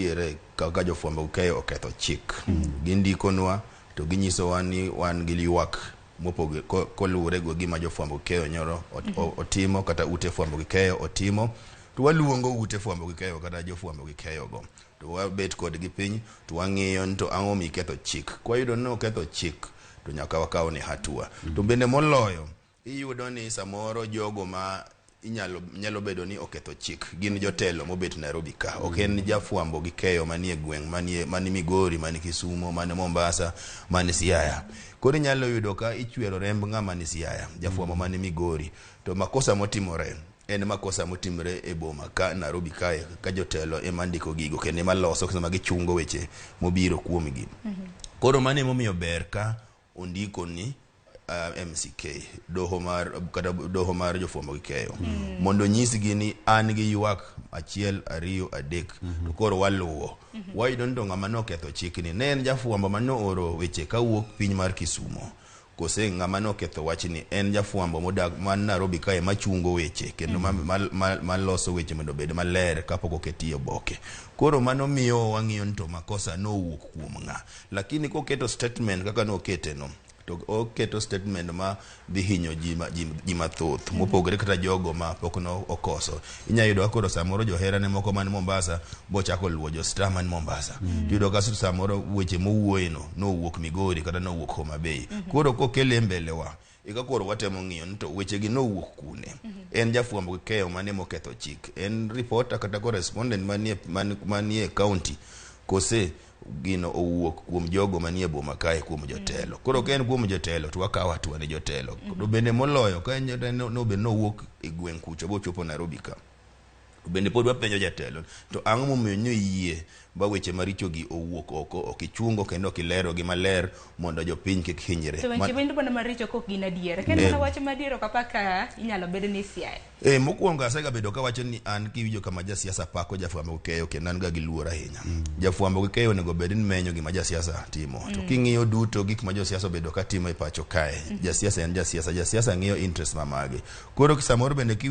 nitiere kaka jofwambo gi keyo oketho chik. Gindikonwa to ginyisowa ni wan gi ywak mopogore koluwore go gima jofwambo gi keyo nyoro otimo kata ute fwambo gi keyo otimo. To waluongo ute fwambo gi keyo kata jofwambo gi keyo go. To wabet kodgi piny to wang'iyo ni to ang'o miketho chik. Kwayudo ni oketho chik to nyaka wakaw ne hatua. To bende moloyo iyudo ni samoro jogo ma inyalo nyalo bedo ni oketho chik gin jotelo mobet Nairobi ka. Ok en jafwambo gi keyo manie gweng' manie mani Migori, mani Kisumo, mani Mombasa, mani Siaya. Koro inyalo yudo ka ichwero remb ng'ama ni Siaya, jafwambo mani Migori. To makosa motimore en makosa motimre e boma ka Nairobi kae ka jotelo ema ndiko gigo kendo ema loso sama gichungo weche mobiro kuomgi. Koro mano emomiyo ber ka ondiko ni MCK doho mar kata doho mar jofwambo gi keyo mondo onyisgi ni an gi ywak achiel ariyo adek to koro waluwo wayudo ni to ng'ama noketho chikni ne en jafwambo manooro weche kawuok piny mar Kisumo kose ng'ama noketho wachni en jafwambo modak man Nairobi kae machungo weche kendo maloso weche mondo obed maler kapok oketi e oboke. Koro mano miyo wang'iyo ni to makosa nowuok kuom ng'a. Lakini koketo statement kaka nokete no to oketo statement ma dhi hinyo ji mathoth mopogore kata jogo ma pok no okoso. Inya yudo ka koro samoro joherane moko man Mombasa bochako luwo jo star man Mombasa. Tiyudo ka samoro weche mowuoye no nowuok Migori kata nowuok Homa Bay. Koro kokele e mbele wa eka koro watemo ng'iyo ni to wechegi nowuok kune. En jafwambo gi keyo mane moketho chik. En reporter kata correspondent manie county kose gino owuok kuom jogo manie boma kae kuom jotelo. Koro ka en kuom jotelo to wakawo hatua ne jotelo. To bende moloyo ka en jotelo no bende nowuok e gweng' kucho bochopo Nairobi ka. To bende pod wapenjo jatelo to ang'o momiyo nyoyie ba weche maricho gi owuok oko ok ichungo kendo ok ilero gi maler mondo jopiny kik hinyre. To weche bende mana maricho kok gin adier. Ka en mana wach madier ok apar ka inyalo bed ni siaye. Mokwongo asega bedo kawacho ni an kiwinjo kama jasiasa pako jafwambo gi keyo kendo an ga gi luor ahinya. Jafwambo gi keyo onego bed ni menyo gima jasiasa timo. To king'iyo duto gik ma josiasa obedo ka timo e pacho kae, jasiasa en jasiasa, jasiasa ng'iyo interest ma mage. Koro samoro bende ki